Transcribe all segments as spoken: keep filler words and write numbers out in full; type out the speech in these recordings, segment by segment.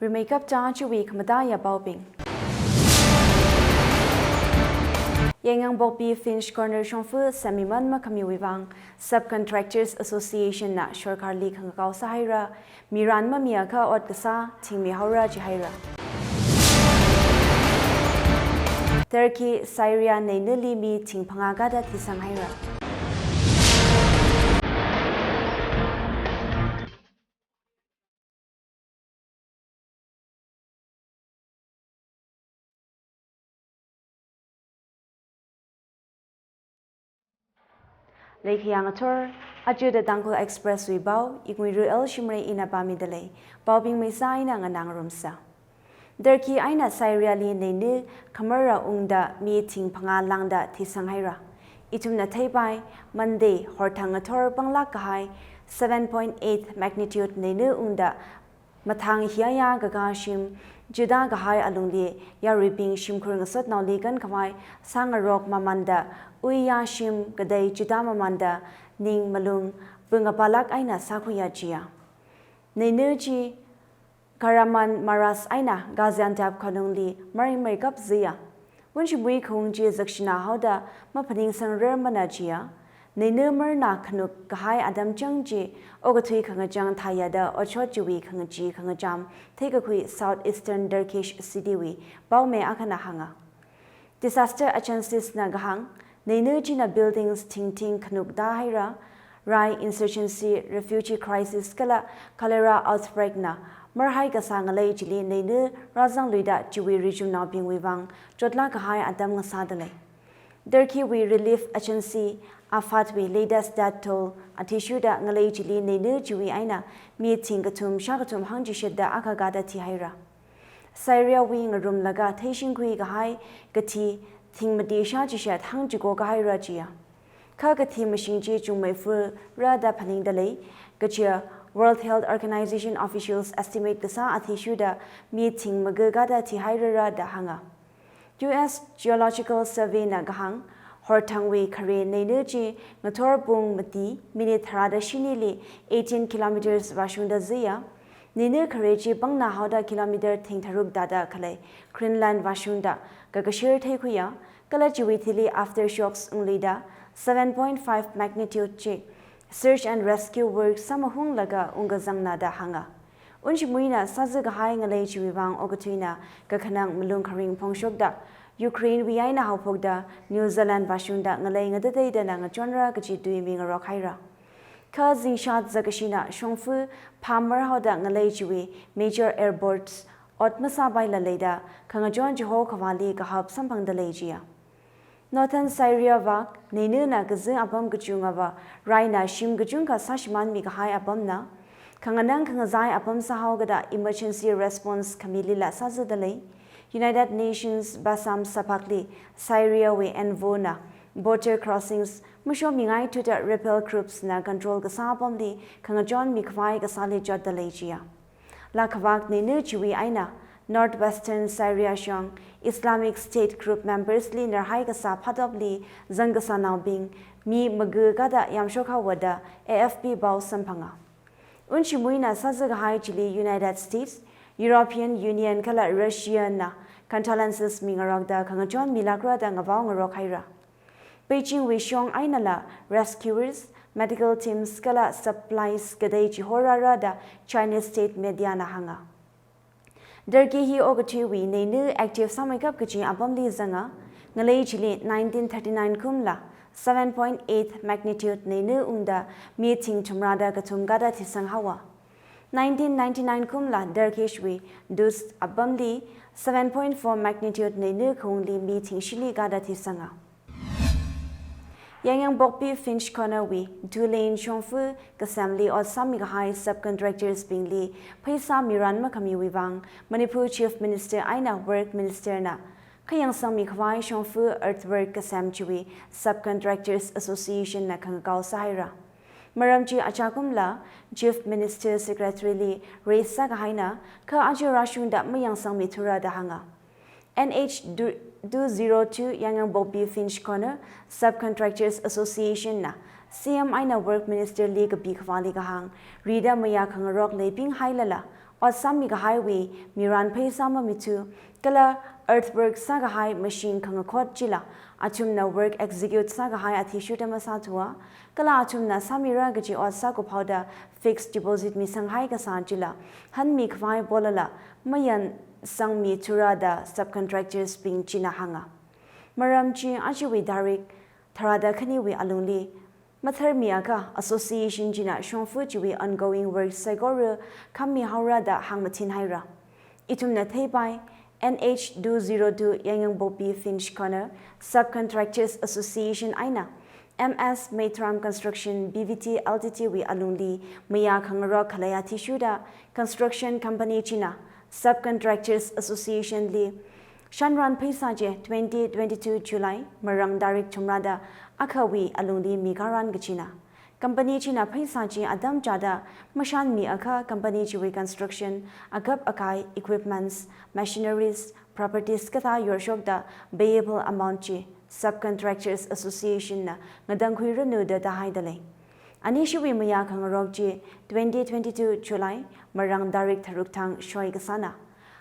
Rimeikap chang chiwui khamataiya paobing. Yaingangpokpi Finch Corner shongfa semmiman makhamiwui vang Subcontractors Association na sorkarli khangakao sāhaira, miran mamiakha ot kasā thingmi haora jihaira. Turkey, Syria neinali mi thing phangā kada thisang haira. Leikhayang athor, aja The Tangkhul Express wui pao, Iknguiru L Shimray ina pāmida lei, paobing maisa ina nganā ngarumsa. Turkey eina Syria li neina khamara ungda mi thing phangā lāngda thisang haira. Ithumna theipai, Monday, horthang athor panglāk kahai seven point eight magnitude neina ungda mathang hiyaya kaka shim, chida kahai alungli yaruibing shimkhur ngasotnaoli kankhavai sāngarok mamānda, uiya shim kadai chida mamānda, ning malung pungapalāk eina sākhuiya jiya. Neina chi Kahramanmaraş eina Gaziantep khanungli maringmeikap ziya. Wunshimwui khaung chi zakshina haoda maphaningsang rarmana jiya. Neina marna khanuk kahai atam chang chi okathui khangachang thayada otshot chiwui khangachee khangacham theikakhui South Eastern Turkish city wui paomi akhana hānga. Disaster agencies na kahāng, neina china buildings thingthing khanukda haira, rai insurgency, refugee crisis kala cholera outbreak na marhai kasā ngalei chili neina rāzangluida chiwui rijumnaobingwui vang chotlāk kahai atam ngasāda lei. Turkey wui relief agency AFAD wui latest death toll athishurda ngalei chili neina chiwui eina mi thing kathum shākathum hangchishatda akha kada thihaira. Syria wui ngarumlaga theishingkhui kahai kathi thing mati shāchishat hangchiko kahaira jiya. Kha kathi mashing chi chungmeifur rada phaningda lei, kachiya World Health Organization officials estimate kasā athishurda mi thing maga kada thihairara da hānga. U S Geological Survey na kahāng, horthangwui khare neina chi ngathor pung mati minute tharāda shinili eighteen kilometers vāshungda ziya. Neina khare chi pangna haoda kilometer thing tharuk dada khalei Greenland vāshungda kakashir theikhuiya, kala chiwui thili aftershocks ungluida seven point five magnitude chi search and rescue work samahunglaga ungkazangna da hānga. Wunshimuina sāza kahai ngalei chiwui vang okathuina kakhanang malung kharing phongshokda, Ukraine wui eina haophokda New Zealand vāshungda ngalei ngatateidana ngachonra kaji tui mingarok haira. Kha zingshat zakashina shongfa phāmar haoda ngalei chiwui major airports ot masāpaila leida khangachon chiho khavāli kahap samphangda lei jiya. Northern Syria vak, neinana kazi apam kachungava raina shim kachungkha sāshimānmi kahai apamna, khanganang khangazai apam sāhao kada emergency response khamilila sāzada lei. United Nations Bassam Saphakli Syria wui envoy na border crossings mashomingaithuda rebel groups na control kasā apamli khangachonmi khavai kasāli chotda lei jiya. Laa khavak neina chiwui eina Northwestern Syria shong Islamic State group members li narhai kasā phatopli zangkasānaobing mi maga kada yamshok haowa da A F P pao samphanga. Wunshimuina sāza kahai chili United States, European Union kala Russia na condolences mingarokda khangachonmilākra da ngavao ngarok haira. Beijing wui shong einala rescuers, medical teams kala supplies katei chihorara da Chinese state media na hānga. Turkey hi okathuiwui neina active sāmeikap kaji apamli zanga, ngalei chili nineteen thirty-nine kumla seven point eight magnitude neina ungda mi thing thumrada kathum kada thisang haowa. Nineteen ninety-nine kumla Turkish wui Dust apamli seven point four magnitude neina khaungli mi thing shini kada thisanga. Yaingangpokpi Finch Corner wui two lane shongfa kasemli ot sāmi kahai subcontractors bingli pheisā miran makhamiwui vang Manipur Chief Minister eina Work Minister na khayangsangmi khavai shongfa earthwork kasem chiwui Subcontractors Association na khangakao sāhaira. Maram chi achakumla Chief Minister Secretary li raise sākahaina, kha aja rāshungda mayangsangmithura da hānga. N H two zero two Yaingangpokpi Finch Corner Subcontractors Association na C M eina Work Minister li kapi khavāli kahāng, rida mayā khangarok leibing hailala, Ot sāmi kahaiwui miran pheisā mamithu, kala earthwork sākahai machine khangakhot chila, athumna work execute sākahai athishurda masāthua, kala athumna sāmira kaji ot sākuphaoda fixed deposit misanghai kasā chila, hanmi khavai polala, mayansangmithura da subcontractors bing china hānga. Maram chi ajawui tarik tharāda khaniwui alungli, matharmiakha association china shongfa chiwui ongoing work saikora khammihaora da hāngmathinhaira. Ithumna theipai, N H two zero two Yaingangpokpi Finch Corner Subcontractors Association eina M S Meitram Construction B V T L T D wui alungli mayā khangarok khalei athishurda construction company china Subcontractors Association li shanran pheisā chi twenty twenty-two July marang tarik thumrada akhawui alungli mikharan kachina. Company china pheisā chi atam chāda mashanmiakha company chiwui construction agap akai equipments, machineries, properties kathā yorshokda payable amount chi Subcontractors Association na ngatangkhuiranu da tahaidalei. Anishiwui mayā khangarok chi twenty twenty-two July marang tarik tharuk thang shoi kasāna.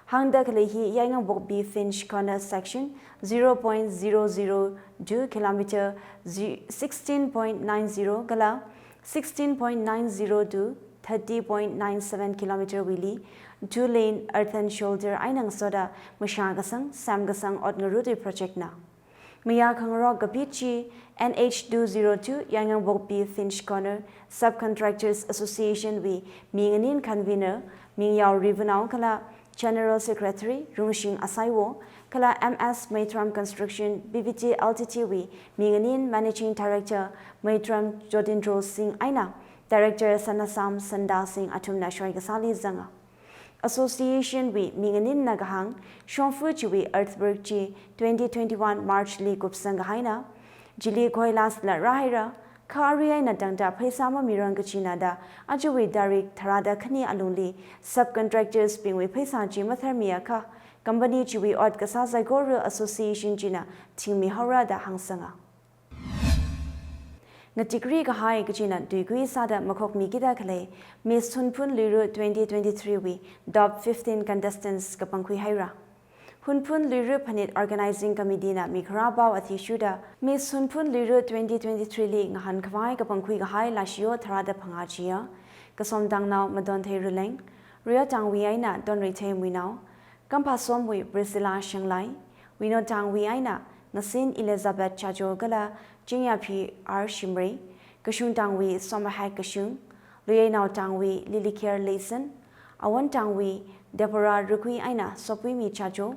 Hāngda khalei hi Yaingangpokpi Finch Corner section zero point zero zero two kilometer, sixteen point nine zero kala sixteen point nine zero to thirty point nine seven kilometer wuili two lane earthen shoulder eina ngasoda mashā kasang, semkasang ot ngarutwui project na. Mayā khangarok kapi chi N H two zero two Yaingangpokpi Finch Corner Subcontractors Association wui minganin convener Mingyao Rivunao kala General Secretary Rungshing Asaiwo, kala M S Meitram Construction B V T L T D wui minganin Managing Director Meitram Jotindro Singh eina Director Sanasam Sanda Singh athumna shoi kasāli zanga. Association wui minganinna kahāng, shongfa chiwui earthwork chi twenty twenty-one March li kupsang kahaina, chili koilasla rāhaira, kha arui eina tangda pheisā mamirang kachina da, ajawui tarik tharāda khani alungli subcontractors bingwui pheisā chi matharmiakha, company chiwui ot kasā saikora association china thingmihaora da hāngsanga. Ngatikri kahai kachina tuikui sāda makhokmikida khalei Miss Hunphun Luira twenty twenty-three wui top fifteen contestants kapangkhuihaira. Hunphun Luira Phanit Organizing Committee na mikharā pao athishurda Miss Hunphun Luira twenty twenty-three li ngahān khavai kapangkhui kahai lashiyo tharāda phangā chiya, Kasomtangnao Madonthei Ruleng, Riyotangwui eina Tonreithei Muinao, Kampasomwui Priscilla Shanglai, Winotangwui eina Ngasin Elizabeth Chajo kala Chingyaphi R Shimray, Kashungtangwui Somahek Kashung, Luyeinaotangwui Lilikher Leison, Awontangwui Deborah Rukui eina Sopuimi Chajo,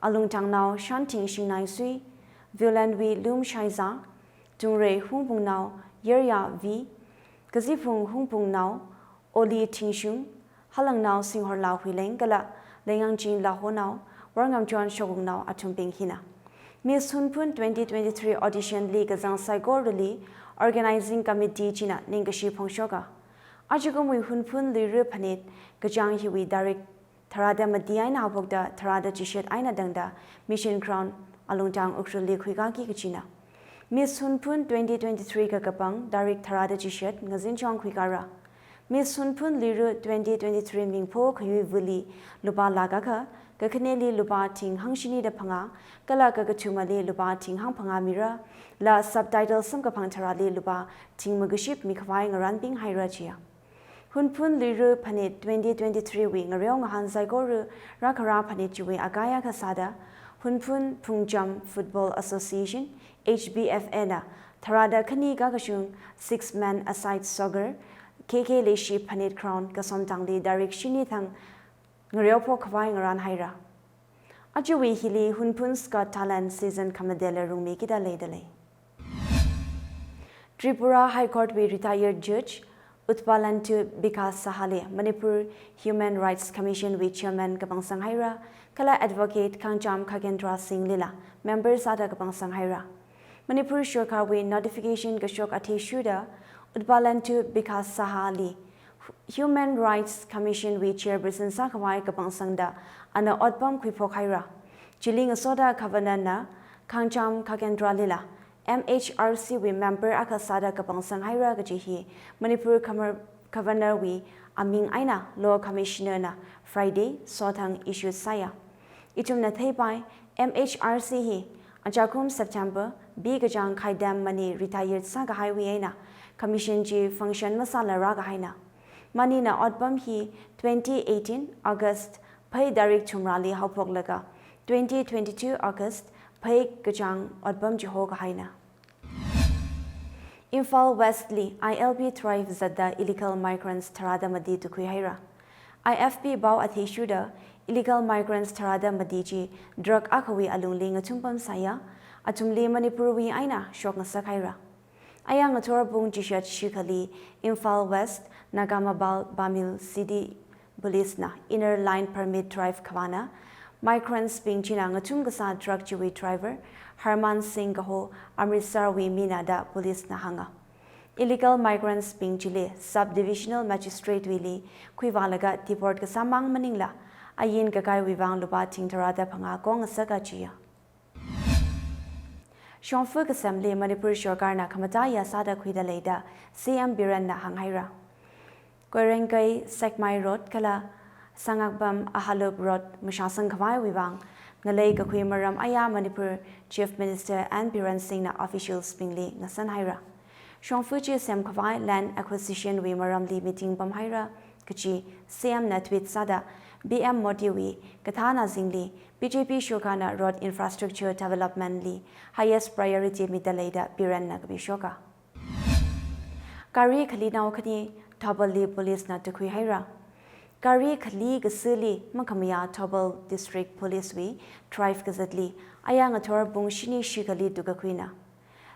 Alungtangnao Shanthing Shingnaisui, Viewlandwui Lum Shaiza, Tungrei Hungpungnao Yerya V, Kaziphung Hungpungnao Oli Thingshung, Halangnao Singhorla Huileng kala Leingangjing Lahonao Warngamchon Shokungnao athumbing hina. Miss Hunphun twenty twenty-three audition li kazang saikorali Organizing Committee china ningkashi phongshoka. Ajakumwui Hunphun Luira Phanit kachang hiwui tarik tharāda mati eina haophokda tharāda chishat eina tangda Mission Ground Alungtang Ukhrulli khuikaki kachina. Miss Hunphun twenty twenty-three kakapang tarik tharāda chishat ngazinchong khuikara. Miss Hunphun Luira twenty twenty-three mingpho khayuivali lupā lakh akha, kakhaneli lupā thing hangshini da phangā, kala kakathumali lupā thing hangphangā mira, la subtitle samkaphang tharāli lupā thing makaship mikhavai ngaranbing haira chiya. Hunphun Luira Phanit twenty twenty-three wui ngareo ngahān saikora rākharā phanit chiwui akai akha sāda, Hunphun Phungcham Football Association, H B F A na tharāda khani kakashung six man aside soccer, K K Leishi Phanit Ground Kasomtangli tarik shini thang ngareo phok khavai ngaranhaira. Ajawui hili Hunphun's Got Talent season khamatela rungmikida leidalei. Tripura High Court wui retired judge Utpalantu Bikash Saha li Manipur Human Rights Commission wui chairman kapangsang haira, kala advocate Khangcham Khagendra Singh lila member sāda kapangsang haira. Manipur Sorkarwui notification kashok athishurda Utpalantu Bikash Saha li Human Rights Commission wui chairperson sākhavai kapangsangda ana otpam khuiphok haira. Chili ngasoda Governor na Khangcham Khagendra lila M H R C wui member akha sāda kapangsang haira kaji hi Manipur Governor wui aming eina Law Commissioner na Friday sothang issue sāya. Ithumna theipai, M H R C hi achakum September B kachāng khaidam mani retire sākahaiwui eina commission chi function masāla rākahaina. Manina otpam hi twenty eighteen August phei tarik thumrali haophoklaga twenty twenty-two August phei kachāng otpam chi hokahaina. Imphal West li I L P drive zatda illegal migrants tharāda mati tukhuihaira. I F P pao athishurda illegal migrants tharāda mati chi drug akhawui alungli ngathum pamsāya, athumli Manipur wui eina shokngasakhaira. Aya ngathor pung chishat shikhali Imphal West, Nagamabal, Bamil City Police na Inner Line Permit drive khavāna migrants bing china ngathum kasā drug chiwui driver Harman Singh kaho Amritsar wui mina da police na hānga. Illegal migrants bing chili Sub Divisional Magistrate wuili khuivālaga deport kasāmang maningla, ain kakaiwui vang lupā thing tharāda phangā kongngasaka chiya. Shongfa kasemli Manipur sorkarna khamataiya sāda khuida leida C M Biren na hānghaira. Koirengkai Sekmai Road kala Sangakpam Ahalup Road mashāsang khavaiwui vang ngalei kakhui maram aya Manipur Chief Minister N Biren Singh na officials bingli ngasanhaira. Shongfa chi semkhavai land acquisition wui maramli meeting pamhaira kachi C M na tweet sāda, P M Modi wui kathāna zingli B J P shokana road infrastructure development li highest priority mida leida Biren na kapishoka. Gari khalinao khani Thoubal li police na tukhuihaira. Gari khali kasili makhamayā Thoubal District Police wui drive kazatli aya ngathor pung shini shikhali tukakhuina.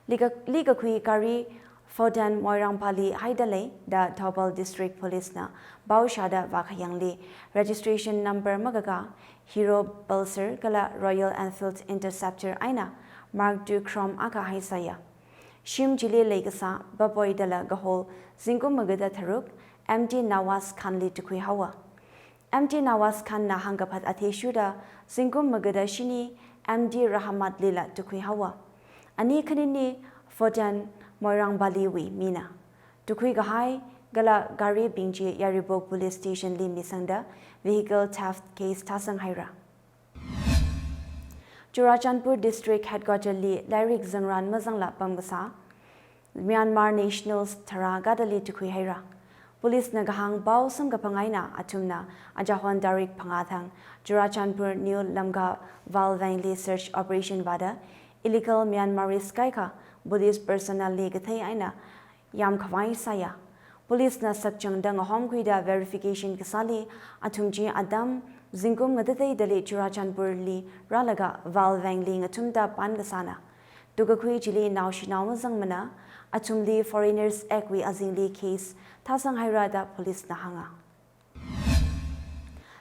Lika-, likakhui gari Photon Moirang Valley haida leida Thoubal District Police na pao shāda vākhayangli registration number makakā Hero Pulsar kala Royal Enfield Interceptor eina Mark two Chrome akha haisāya. Shim chili leikasā Baboi dala kahol zingkum magada tharuk M D Nawaz Khan li tukhuihaowa. M D Nawaz Khan na hāngkaphat athishurda zingkum magada shini M D Rahmat lila tukhuihaowa. Ani khanini Photon Moirang Valley wui mina. Tukhuikahai kala gari bing chi Yairibok Police Station li misangda vehicle theft case thāsanghaira. Churachandpur District Headquarter li lairik zangran mazangla pamkasā Myanmar nationals tharā kadali tukhuihaira. Police na kahāng pao samkaphang eina athumna achahon tarik phangā thang Churachandpur New Lamka Valveng li search operation vāda illegal Myanmarese kaikha police personnel li kathei eina yamkhavai sāya. Police na sakchangda ngahomkhuida verification kasāli athum chi atam zingkum ngatateidali Churachandpur li rālaga Valveng li ngathumda pan kasāna. Tukakhui chili naoshinao mazangmana, athumli Foreigners Act wui azingli case thāsanghaira da police na hānga.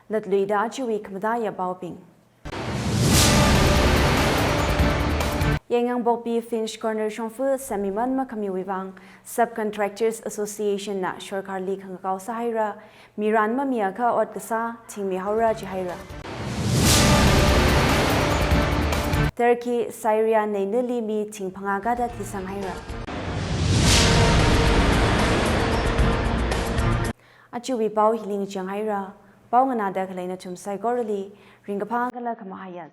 Latluida chiwui khamataiya paobing. Yaingangpokpi Finch Corner shongfa semmiman makhamiwui vang Subcontractors Association na sorkarli khangakao sāhaira, miran mamiakha ot kasā thingmihaora jihaira. Turkey, Syria neinali mi thing phangā kada thisanghaira. Achiwui pao hili ngachanghaira, pao nganāda khalei nathum saikorali ringkaphā kala khamahaiya